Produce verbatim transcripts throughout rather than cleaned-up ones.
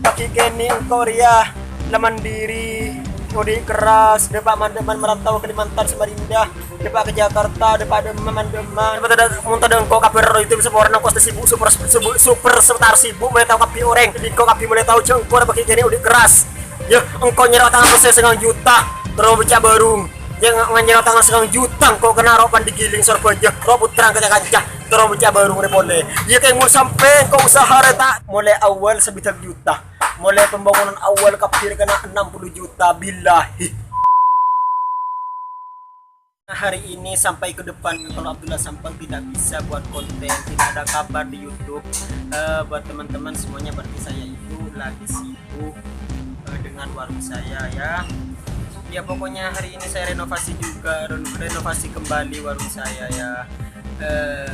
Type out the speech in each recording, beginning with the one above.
Pagi kènè' engko' rèya la mandiri, odi' kerras, dâpa' man-dâmman merantau Kalimantan Samarinda, dâpa' ka Jakarta, dâpa' dâ-, man-dâmman. Dâpa' tadâ', mon tadâ' engko' kabhâr rowa YouTube saporana engko' sibuk, super, super, super star sibuk, molaè tao kabbhi orèng. Engko' kabbhi molaè tao jhâ' engko' la pagi kènè' odi' kerras. Yâ, engko' nyèro tangan pèssè sangang juta, terro bâca bârung. Yâ, nga-, nga-, nyèro tangan sangang juta, engko' kènè' rowa pan digiling Sorbhâjâ, rowa pottrang kanca-kanca, terro bâca bârung rè polè. Yâ, kèng mon sampè' engko' usaha rè ta' molaè awwal sabidhâk juta. Molaè pembangunan awal kabbhi kènè' enam puluh juta, billahi. Hari ini sampai ke depan, kalau Abdullah Sampang tidak bisa buat konten, tidak ada kabar di YouTube, eh, buat teman-teman semuanya, berarti saya itu lagi sibuk, eh, dengan warung saya, ya. Ya, pokoknya hari ini saya renovasi juga, ren-, renovasi kembali warung saya, ya. Eh,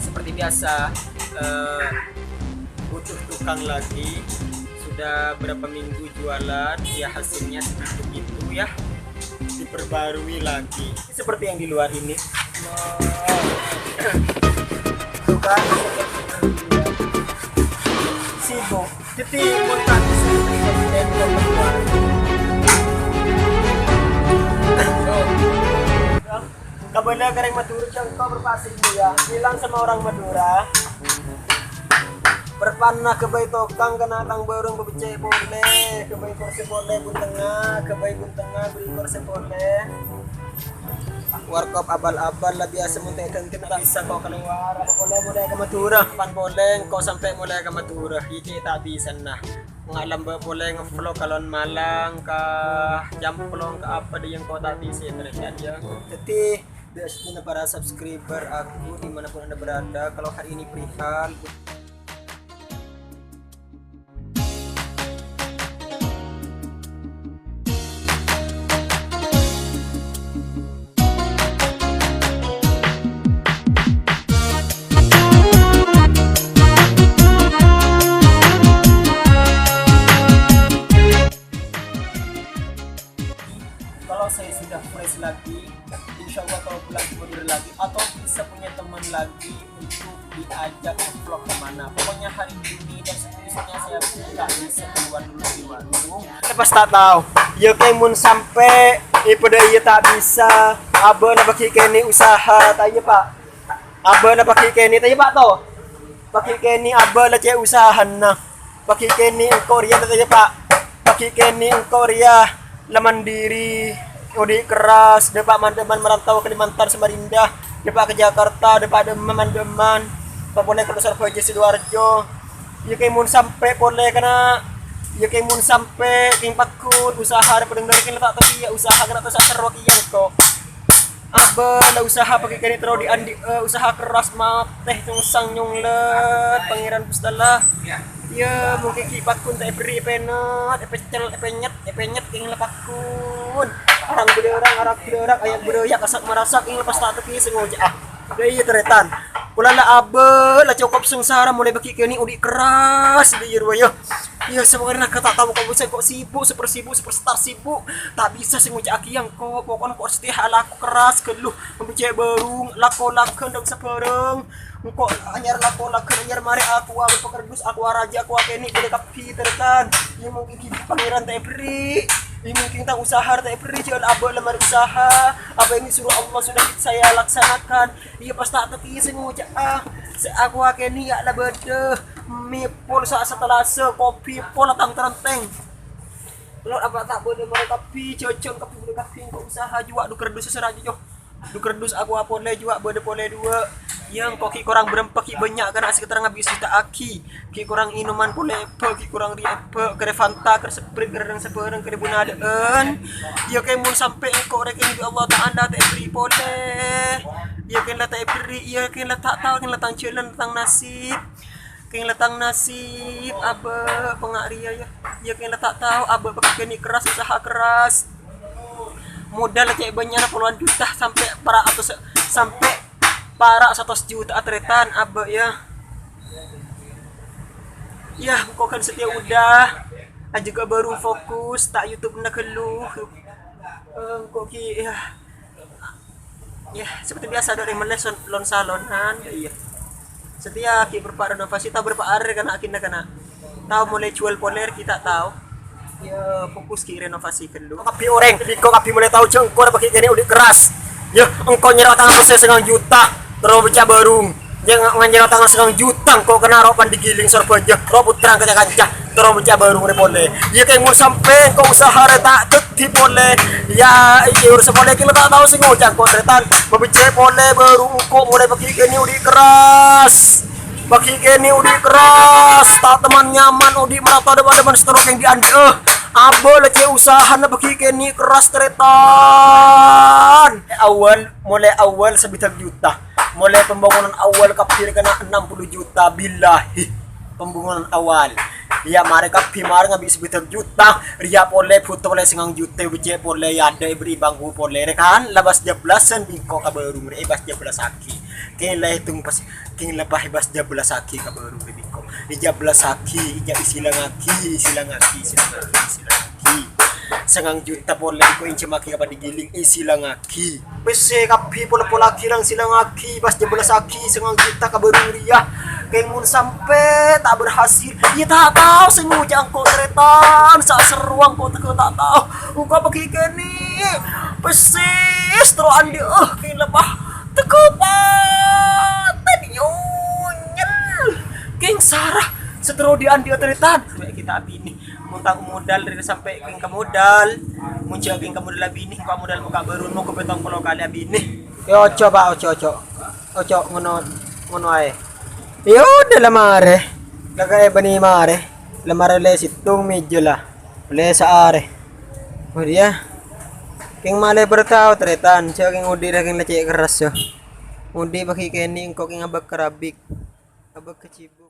seperti biasa, eh, butuh tukang lagi. Sudah berapa minggu jualan, ya, hasilnya segitu-gitu, ya. Diperbarui lagi. Seperti yang di luar ini. Bukan. Sibuk. Jadi, bukan. Kabâlâ ka rèng Madhurâ, jhâ' engko' berpasing, ya. Bilang sama orang Madura. Perpanna ghâbây tokang kènè' tang bârung pabhâccè' polè, ghâbây korsè polè bun tengnga, ghâbây bun tengnga bâri' korsè polè. Warkop abal-abal la biyasa mon ta' èdhântèna ta' bisa ko' kalowar. Apa polè molaè ka Madhurâ, pan polè engko' sampè' molaè ka Madhurâ, iyâ cè' ta' bisana. Nga' lambâ' polè nge-vlog ka Lon Malang, ka Camplong, ka apa dâ' iyâ engko' ta' bisa terjadi, ya. Jadi, Biasanya para subscriber aku dimanapun Anda berada, kalau hari ini perihal Kalau saya sudah fresh lagi, insya Allah kalau pulang ke Madura lagi atau bisa punya teman lagi untuk diajak vlog kemana. Pokoknya hari ini dan seterusnya saya nggak bisa keluar dulu di warung. Pas ta' tao, yâ kèng mon sampè' è padâ iyâ ta' bisa, abâ' la pagi kènè' usaha, ta' iyâ, Pak? Abâ' la pagi kènè', ta' iyâ, Pak, to? Pagi kènè' abâ' la cè' usahana. Pagi kènè' engko' rèya, ta' iyâ, Pak? Pagi kènè' engko' rèya la mandiri, odi' kerras, dâpa' man-, dâ-, man-, merantau Kalimantan Samarinda, dâpa' ka Jakarta, dâpa' dâ-, man-, dâ-, man-, papolè ka Sorbhâjâ, Sidoarjo. Yâ kèng mon sampè' polè kènè', yâ kèng mon sampè' kèng pagghun usaha rè padâ ngarè kèng la ta' tepiyâ usaha kènè' ta' saterro kèya engko'. Abâ' la usaha pagi kènè' terro diandi'â, usaha kerras matè, congsang nyonglet, Pangèran Ghustalla. Yâ, mungkin ghi' pagghun ta' èberri' èpènèt, èpècèl, èpènyèt, èpènyèt kèng la pagghun. Arang bâdâ arang, arak bâdâ arak, ayak bâdâ ayak, kasak marasak, kèng la pas ta' tepiyâ sè ngoca'a. Dâ' iyâ tarètan. Pola la abâ', la cokop sangsara molaè pagi kènè' odi' kerras, dâ' iyâ rowa yâ. Yâ, saporana ka ta' tao ko' bisa ko' sibuk, super sibuk, superstar sibuk. Ta' bisa sè ngoca'aghi engko', pokokna ko' satèya alako kerras, ghâllu, mabhâccè' bârung, lako-laghân dâ' sabhârâng. Engko' anyar lako-laghân, anyar marè akowa, pakardus, akowa rajâ, akowa kènè', bâdâ kabbhi tarètan. Yâ, mungkin ghi' Pangèran ta' èberri'. Yâ, mungkin tang usaha ta' èberri', jhâ' abâ' la marè usaha. Apa yang disuruh Allah sudah saya laksanakan. Iyâ, pas ta' tepiyâ sè ngoca'a. Sè akowa kènè' yâ la bâdâ. Mi pol sa-, satelasa, kopi pol tang-terrèntèng. Lo apa ta' bâdâ marè kabbhi, jhâjhân kabbhi bâdâ kabbhi, engko' usaha juwa' dhu kardus sè rajâ, jo. Dhu kardus akowa polè juwa' bâdâ polè duwâ'. Yâ, engko' ghi' korang bârâmpa ghi' bânnya' kana' sè kèterrang abis cèta'aghi. Ghi' korang inoman polè ebbâ', ghi' korang rè ebbâ', karè Fanta, karè Sprite, karè rèng sabhârâng, karè bun adâ'ân. Yâ, kèng mon sampè' engko' rè kèng bi' Allah Ta'ala ta' èberri' polè. Yâ, kèng la ta' èberri', yâ, kèng la ta' tao, kèng la tang jhâlân, tang nasib. Kèng la tang nasib, abâ' panga' rèya, yâ. Yâ, kèng la ta' tao, abâ' pagghun kènè' kerras, usaha kerras. Modal cè' bânnya'na polowan juta sampè' para' atos, sampè' para' satos juta tarètan, abâ', yâ. Yâ, engko' ghân satèya udah. Ajâgâ bârung fokus, ta' YouTube-na ghâllu. Eh, engko' ghi', yâ. Yâ, seperti biasa, dâ' rèng mellè son-, lon-salonan, iyâ. Satèya ghi' bârâmpa renovasi, tao bârâmpa arè kana' ghinna kana'. Tao molaè juwâl polè, rèya ghi' ta' tao. Yâ, fokus ghi' renovasi ghâllu. Kabbhi orèng, engko' kabbhi molaè tao jhâ' engko' bâgi' kènè' odi' kerras. Yâ, engko' nyèro tangan pèssè sangang juta, terro becca' bârung. Yâ, nga-, nga-, nyèro tangan sangang juta, engko' kènè' ro' pan digiling Sorbhâjâ, ro' pottrang kanca-kanca, terro becca' bârung rè polè. Yâ, kèng mon sampè' engko' usaha rè ta' dhâddhi polè. Yâ, iyâ, urusan polè kèng la ta' tao sè ngoca' engko' tarètan. Mabecce' polè bârung engko' molaè bâgi' kènè' odi' kerras. Bâgi' kènè' odi' kerras, ta' teman nyaman, odi' marata dâ-, dâ-, dâ-, satèya kèng dhi'-andhi'â. Abâ' la cè' usahana bâgi' kènè' kerras tarètan. Awal, molaè awal sabidhâk juta. Molaè pembangunan awal kabbhi rèya kènè' enam puluh juta. Billahi. Pembangunan awal. Yâ, marè kabbhi marè ngabi' sabidhâk juta. Rèya polè bhuto polè sangang juta, becce' polè, yâ, adâ' èbherri' bangku polè. Rè kan, la bâs jâblasan bi' engko' ka bârung rè, èbâs jâblasaghi. Kèng la ètong pas, kèng la pas èbâs jâblasaghi ka bârung rè bi' engko'. Èjâblasaghi, èjâ-, èsilangaghi, èsilangaghi, èsilangaghi, èsilangaghi. Sangang juta polè engko' ènjhâmaghi ka pandigiling, èsilangaghi. Pèssè kabbhi pola-polaghi rèng silangaghi, pas jâblasaghi sangang juta ka bârung rèya. Kèng mon sampè' ta' berhasil, yâ ta' tao sè ngoca' engko' tarètan, sa' serrowa engko' tegghâ ta' tao. Engko' bâgi' kènè', pèssè satèya andhi'â, kèng la pas tegghâ patè nyonyel. Kèng sara satèya dhi'-andhi'â tarètan. Coba kita abinè. Mon ta' modal rè sampè' kèng ka modal. Mon jhâ' kèng ka modal abinè, engko' modal buka bârung, mogâ pèttong polo kalè abinè. Yâ, ojo, Pak, ojo, ojo. Ojo, ngono, ngono aè. Yâ, odi' la marè. La kaè bânnè marè. La marè lè sèttong mèjâ la. Lè saarè. Odi' yâ. Kèng malè bertao tarètan, jhâ' kèng odi' rè kèng la cè' kerras, yâ. Odi' bâgi' kènè' engko' kèng abâk karabik. Abâk kacibuk.